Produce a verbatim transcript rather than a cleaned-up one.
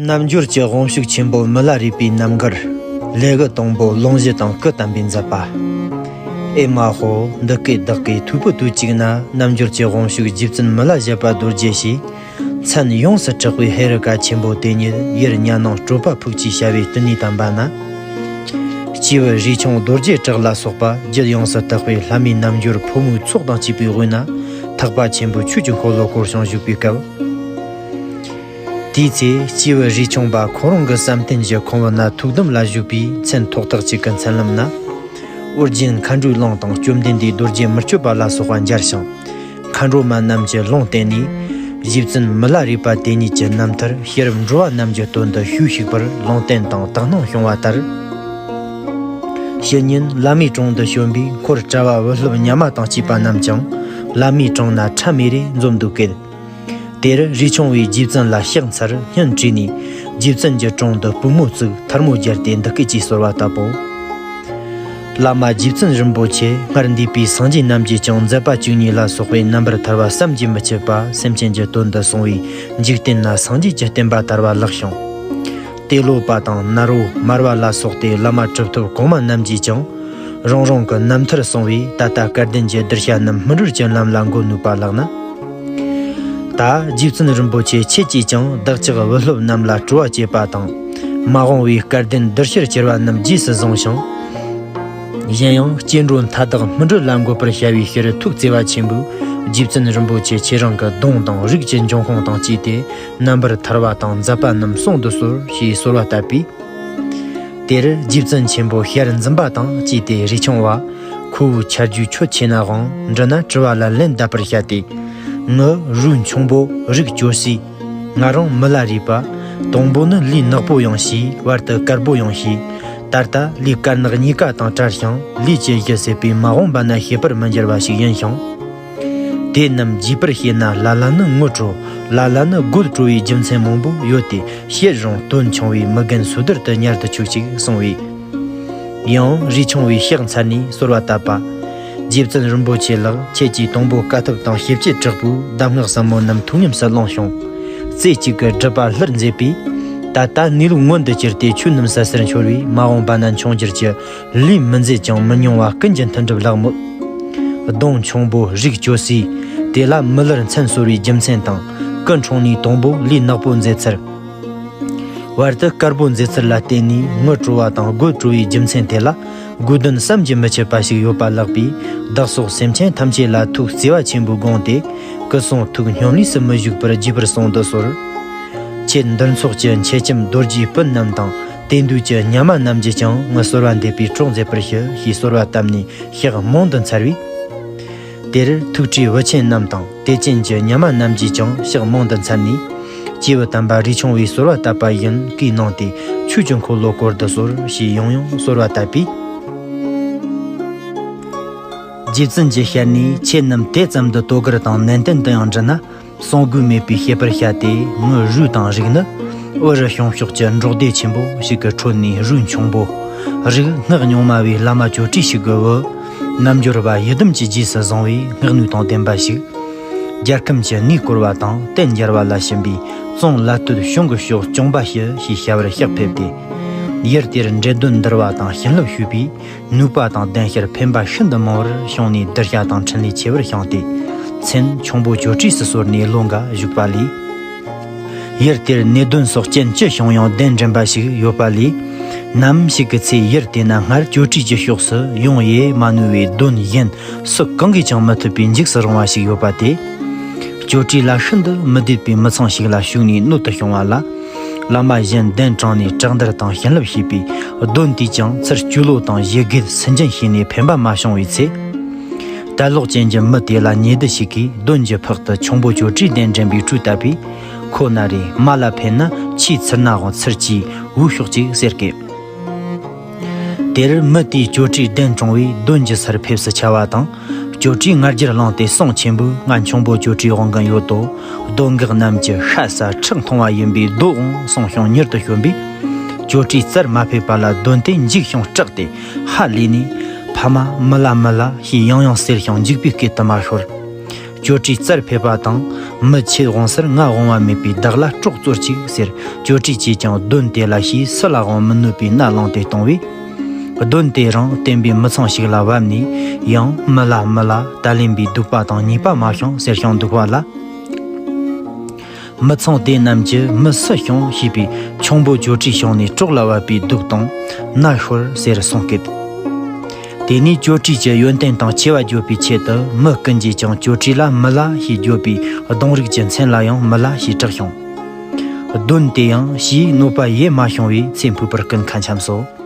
རྣལ་འབྱོར་གྱི་དབང་ཕྱུག་ཆེན་པོ་མི་ལ་རས་པའི་རྣམ་དཀར། ལེའུ་དང་པོ། ལུང་བཞི་དང་སྐུ་བསྟན་པའི་མཛད་པ། ཨེ་མ་ཧོ། འདི་སྐད་བདག་གིས་ཐོས་པའི་དུས་གཅིག་ན། རྣལ་འབྱོར་གྱི་དབང་ཕྱུག་རྗེ་བཙུན་མི་ལ་བཞད་པ་རྡོ་རྗེ་ཞེས་མཚན་ཡོངས་སུ་གྲགས་པའི་ཧེ་རུ་ཀ་ཆེན་པོ་དེ་ཉིད་ཡར་གཉའ་ནང་གྲོད་པ་ཕུག་ཅེས་བྱ་བའི་སྟེང་ནས་བལྟམས་པ་ན། སྐྱེས་བུ་རས་ཆུང་རྡོ་རྗེ་གྲགས་ལ་སོགས་པ་རྒྱུད་ཡོངས་སུ་དག་པའི་ལྷ་མིའི་རྣལ་འབྱོར་ཕོ་མོའི་ཚོགས་དང་བཅས་པའི་དབུས་ན་ཐེག་པ་ཆེན་པོའི་ཆོས་ཀྱི་འཁོར་ལོ་བསྐོར་ཞིང་བཞུགས་པའི་སྐབས། དེའི་ཚེ་སྐྱེས་བུ་རས་ཆུང་པ་ཁོ་རང་གི་བསམ་གཏན་གྱི་ཁང་བུ་ན་ཐུགས་དམ་ལ་བཞུགས་པའི་མཚན་ཐོག་ཐག་ཅིག་གི་མཚན་ལམ་ན། ཨོ་རྒྱན་མཁའ་འགྲོའི་གླིང་དང་བཅོམ་ལྡན་འདས་རྡོ་རྗེ་མི་བསྐྱོད་པ་ལ་སོགས་པ་མཇལ་ཞིང་། མཁའ་འགྲོ་མ་རྣམས་ཀྱིས་ལུང་བསྟན་ནས། རྗེ་བཙུན་མི་ལ་རས་པ་དེ་ཉིད་ཀྱི་རྣམ་ཐར་ཤེས་རབ་འགྲོ་བ་རྣམས་ཀྱི་དོན་དུ་ཞུས་ཞིག་པར་ལུང་བསྟན་དང་དག་སྣང་བྱུང་བ་ལྟར། ཕྱི་ཉིན་བླ་མའི་དྲུང་དུ་བྱོན་པའི་འཁོར་གྲྭ་བ་བུ་སློབ་ཉ་མ་དང་བཅས་པ་རྣམས་ཀྱང་བླ་མའི་དྲུང་ན་ཁྲ་མེ་རེ་འཛོམས་འདུག་སྐད། དེར་རས་ཆུང་བས་རྗེ་བཙུན་ལ་ཕྱག་འཚལ་སྙན་དྲིས་ནས། རྗེ་བཙུན་གྱི་དྲུང་དུ་པུས་མོ་བཙུགས་ཐལ་མོ་སྦྱར་ཏེ་འདི་སྐད་ཅེས་གསོལ་བ་བཏབ་པོ། བླ་མ་རྗེ་བཙུན་རིན་པོ་ཆེ། སྔར་འདས་པའི་སངས་རྒྱས་རྣམས་ཀྱིས་ཀྱང་མཛད་པ་བཅུ་གཉིས་ལ་སོགས་པའི་རྣམ་པར་ཐར་པ་བསམ་གྱིས་མི་ཁྱབ་པ་སེམས་ཅན་གྱི་དོན་དུ་གསུངས་པའི་འཇིག་རྟེན་ན་སངས་རྒྱས་ཀྱི་བསྟན་པ་དར་བ་ལེགས་ཤིང་། ཏེ་ལོ་པ་དང་ནཱ་རོ་མར་པ་ལ་སོགས་ཏེ་བླ་མ་གྲུབ་ཐོབ་གོང་མ་རྣམས་ཀྱིས་ཀྱང་རང་རང་གི་རྣམ་ཐར་གསུངས་པས། ད་ལྟ་སྐལ་ལྡན་གྱི་གདུལ་བྱ་རྣམས་སྨིན་གྲོལ་གྱི་ལམ་ལ་འགོད་ནུས་པ་ལགས་ན། ད་རྗེ་བཙུན་རིན་པོ་ཆེ་ཁྱེད་ཀྱིས་ཀྱང་བདག་ཅག་བུ་སློབ་རྣམས་ལ་སྤྲོ་བ་བསྐྱེད་པ་དང་། མ་འོངས་པའི་སྐལ་ལྡན་གདུལ་བྱར་གྱུར་པ་རྣམས་རྗེས་སུ་བཟུང་ཞིང་། གཞན་ཡང་སྐྱེ་འགྲོ་མཐའ་དག་སྨིན་གྲོལ་ལ་འགོད་པར་བྱ་བའི་ཕྱིར་ཐུགས་བརྩེ་བ་ཆེན་པོས་རྗེ་བཙུན་རིན་པོ་ཆེ་ཁྱེད་རང་གི་གདུང་དང་རིགས་ཀྱི་འབྱུང་ཁུངས་དང་བཅས་ཏེ་རྣམ་པར་ཐར་པ་དང་མཛད་པ་རྣམས་གསུང་དུ་གསོལ་ཞེས་གསོལ་བ་བཏབ་པས། དེར་རྗེ་བཙུན་ཆེན་པོ་ཞལ་འཛུམ་པ་དང་བཅས་ཏེ་རས་ཆུང་བ། ཁོ་བོའི་ཆ་རྒྱུས་ཁྱོད་ཆེ་ནའང་འདྲི་ན་དྲི་བ་ལ་ལན་གདབ་པར་བྱ་སྟེ། ངི་རུས་ཆུང་པོ་རིགས་ཇོ་སི། ང་རང་མི་ལ་རས་པ། དང་པོ་ནི་ལུས་ནག་པོ་ཡང་ཞེས། བར་དུ་དཀར་པོ་ཡང་ཞེས། ད་ལྟ་ལུས་དཀར་ནག་གཉིས་ཀ་དང་བྲལ་ཞིང་ལུས་ཀྱི་གཞི་ཟད་པའི་མ་འོངས་པ་ན་ཤེས་པར་མི་འགྱུར་བ་ཞིག་ཡིན་ཞིང་། དེ་རྣམས་རྒྱས་པར་བཤད་ན་ལ་ལ་ནི་ངོ་སྤྲོ། ལ་ལ་ནི་དགོད་བྲོ་བའི་རྒྱུ་མཚན་མང་པོ་ཡོད་དེ། བཤད་རུང་དོན་ཆུང་བས་མི་རྒན་སོ་བསྡུར་དུ་ཉར་དུ་ཆུག་ཅིག་གསུངས་པས། ཡང་རས་ཆུང་བས་ཕྱག་འཚལ་ནས་གསོལ་བ་བཏབ་པ། རྗེ་བཙུན་རིན་པོ་ཆེ་ལགས། ཁྱེད་ཀྱིས་དང་པོ་དཀའ་ཐུབ་དང་ཞི་བྱེད་དྲག་པོའི་གདམས་ངག་ཟབ་མོ་རྣམས་ཐུགས་ཉམས་སུ་བླངས་ཤིང་། རྩེ་གཅིག་གི་སྒྲུབ་པ་སླུར་མཛད་པས། ད་ལྟ་གནས་ལུགས་མངོན་དུ་གྱུར་ཏེ་ཆོས་རྣམས་ཟད་སར་འཆོར་བས། མ་འོངས་པ་ན་འབྱུང་འགྱུར་གྱི་ལས་མི་མཛད་ཀྱང་མི་ཉུང་བ་ཀུན་གྱི་མཐུན་སྒྲུབ་ལགས་མོད། གདོང་ཆུང་པོ་རིགས་ཇོ་སི། དེ་ལ་མི་ལར་མཚན་གསོལ་བའི་རྒྱུ་མཚན་དང་། སྐུ་འཁྲུངས་ནས་དང་པོ་ལུས་ནག་པོ་མཛད་ཚུལ། བར་དུ་དཀར་པོ་མཛད་ཚུལ་ལ་བརྟེན་ནས་ངུ་བྲོ་བ་དང་དགོད་བྲོ་བའི་རྒྱུ་མཚན་དེ་ལ་དགོས་དོན་བསམ་གྱིས་མི་ཁྱབ་པ་ཞིག་ཡོད་པ་ལགས་པས། བདག་སོགས་སེམས་ཅན་ཐམས་ཅད་ལ་ཐུགས་བརྩེ་བ་ཆེན་པོས་དགོངས་ཏེ། སྐུ་གསུང་ཐུགས་སྙོམས་ལས་སུ་མི་བཞུགས་པར་རྒྱས་པར་གསུང་དུ་གསོལ། ཁྱེད་འདུལ་ཚོགས་ཀྱི་མཆེད་ལྕམ་རྡོ་རྗེའི་སྤུན་རྣམས་དང་། དེ་འདུས་ཀྱི་ཉ་མ་རྣམས་ཀྱིས་ཀྱང་ངི་གསོལ་བ་འདེབས་པའི་གྲོགས་མཛད་པར་ཞུ་ཞེས་གསོལ་བ་བཏབ་ནས་ཕྱག་མང་དུ་འཚལ་བས། དེར་ཐུགས་ཁྲོས་བུ་ཆེན་རྣམས་དང་དད་ཅན་གྱི་ཉ་མ་རྣམས་ཀྱིས་ཀྱང་ཕྱག་མང་དུ་འཚལ་ནས། སྐྱེས་བུ་དམ་པ་རས་ཆུང་བས་གསོལ་བ་བཏབ་པ་བཞིན་བཀའི་གནང་སྟེ་ཆོས་ཀྱི་འཁོར་ལོ་བསྐོར་དུ་གསོལ་ཞེས་ཡང་ཡང་གསོལ་བ་བཏབ་པས། རྗེ་བཙུན་གྱི་ཞལ་ནས། ཁྱེད་རྣམས་དེ་ཙམ་དུ་དོ་གར་དང་ནན་ཏན་དུ་ཡང་འདྲི་ན། གསུང་དགོས་མེད་པའི་བཤད་པར་བྱ་སྟེ། ངི་རུས་དང་རིགས་ནི་དབུ་རུ་བྱུང་ཕྱོགས་ཀྱི་འབྲོག་སྡེ་ཆེན་པོ་ཞིག་གི་ཁྲོད་ནས་རུས་ཆུང་པོ། རིགས་སྔགས་རྙིང་མ་བའི་བླ་མ་ཇོ་བྲིས་ཤིག་གི་བུ། རྣལ་འབྱོར་པ་ཡི་དམ་གྱི་རྗེས་སུ་བཟུང་བའི་སྔགས་ནུས་དང་ལྡན་པ་ཞིག་རྒྱལ་ཁམས་ཀྱི་གནས་བསྐོར་བ་དང་བསྟན་སྦྱར་བ་ལ་ཞེན་པའི་ཙོང་ལ་སྟོད་གཞུང་གི་ཕྱོགས་སྐྱོང་པ་ཞུ་ཞེས་བྱ་བར་གཤེགས་ཕེབས་ཏེ། ཡུལ་དེར་འདྲེ་གདོན་འདུལ་བ་དང་བྱིན་རླབས་ཞུས་པས། ནུས་པ་དང་ལྡན་ཕྱིར་ཕན་པ་ཤིན་ཏུ་མང་བར་བྱུང་ནས་གདུལ་བྱ་དང་འཕྲིན་ལས་ཆེ་བར་བྱུང་སྟེ། མཚན་ཆུང་པོ་ཇོ་བྲིས་སུ་གསོལ་ནས་ལོ་འགའ་བཞུགས་པ་ལས། ཡུལ་དེར་ནད་གདོན་སོགས་རྐྱེན་ཅི་བྱུང་ཡང་གདན་འདྲེན་པ་ཞིག་ཡོད་པ་ལས། ནམ་ཞིག་གི་ཚེ་ཡུལ་དེ་ན་སྔར་ཇོ་བྲིས་ཀྱི་ཕྱོགས་སུ་ཡོང་ཡེ་མ་ནུས་པའི་གདོན་གཞན་སུ་གང་གིས་ཀྱང་མི་ཐུབ་པའི་འཇིགས་སུ་རུང་བ་ཞིག་ཡོད་པ་དེ། ཇོ་བྲིས་ལ་ཤིན་ཏུ་མི་སྡུག་པའི་མི་ཚང་ཞིག་ལ་ཞུགས་ནས་གནོད་དུ་བྱུང་བ་ལ། བླ་མ་གཞན་གདན་དྲངས་ནས་གྲགས་འདར་དང་བྱིན་རླབས་བྱས་པས། གདོན་དེས་ཀྱང་ཚུར་གཅོད་ལོ་དང་ཞེ་སྡང་སུན་འབྱིན་བྱས་ནས་ཕན་པ་མ་བྱུང་བའི་ཚེ། གྲྭ་ལོག་ཅན་གྱི་མི་དེ་ལ་ཉེ་དུ་ཞིག་གིས་གདོན་གྱི་ཕག་ཏུ་ཁྱུང་པོ་ཇོ་བྲིས་གདན་འདྲེན་པའི་གྲོས་བཏབ་པས། ཁོ་ན་རེ་མ་ལ་ཕན་ན་ཆེས་ཚུར་ན་འོང་ཚུར་གྱིས་འུ་ཤོག་ཅིག་ཟེར་སྐད། དེར་མི་དེས་ཇོ་བྲིས་གདན་དྲངས་པས་གདོན་གྱི་སར་ཕེབས་སུ་བྱ་བ་དང་། ཇོ་བྲིས་ང་རྒྱལ་བླངས་ཏེ་གསུང་ཆེན་པོས། ང་ཁྱུང་པོ་ཇོ་བྲིས་དབང་གི་ཡོད་དོ། གདོན་འགག་རྣམས་ཀྱི་ཤ་ཟ་ཁྲག་འཐུང་བ་ཡིན་པས་སྡོད་འོང་གསུངས་ཤིང་མྱུར་དུ་བྱོན་པས། ཇོ་བྲིས་རྩར་མ་ཕེབས་པ་ལ་གདོན་དེ་འཇིགས་ཤིང་སྐྲག་སྟེ་ཧ་ལས་ནས། ཕ་མ་མི་ལ་མི་ལ་ཞེས་ཡང་ཡང་ཟེར་ཞིང་འཇིགས་པའི་སྐད་དུ་མ་ཤོར། ཅོ་ཀྲི་རྩར་ཕེབས་པ་དང་། མི་ཁྱེད་དབང་སར་ང་དབང་བ་མེད་པས་བདག་ལ་སྲོག་སྩོལ་ཅིག་ཟེར། ཅོ་ཀྲི་གྱིས་ཀྱང་གདོན་དེ་ལ་ཞེས་སུ་ལ་དབང་མི་ནུས་པའི་མནའ་བླངས་ཏེ་གཏོང་བས། གདོན་དེ་རང་བསྟན་པའི་མི་ཚང་ཞིག་ལ་བབས་ནས། ཡང་མི་ལ་མི་ལ་ད་ལན་པའི་སྡིག་པ་དང་ཉེས་པ་མ་བྱུང་ཟེར་ཞིང་འདུག་པ་ལ། མི་ཚང་དེ་རྣམས་ཀྱིས་མི་སུ་བྱུང་ཞེས་པའི་ཁྱུང་པོ་ཅོ་ཀྲི་བྱུང་ནས་སྲོག་ལ་བབས་པའི་སྡུག་དང་མནར་ཤོར་ཟེར་གསུངས་སྐད། དེ་ནས་ཅོ་ཀྲི་གྱི་ཡོན་ཏན་དང་ཆེ་བ་བརྗོད་པའི་ཆེད་དུ་མི་ཀུན་གྱིས་ཀྱང་ཅོ་ཀྲི་ལ་མི་ལ་ཞེས་བརྗོད་པའི་གདོན་རིགས་ཀྱི་མཚན་ལ་ཡང་མི་ལ་ཞེས་གྲགས་ཤིང་། གདོན་དེ་ཡང་ཞེས་གནོད་པ་ཡེ་མ་བྱུང་བས་ཚེ་འཕོས་པར་ཀུན་ཁ་འཁྱམས་སོ།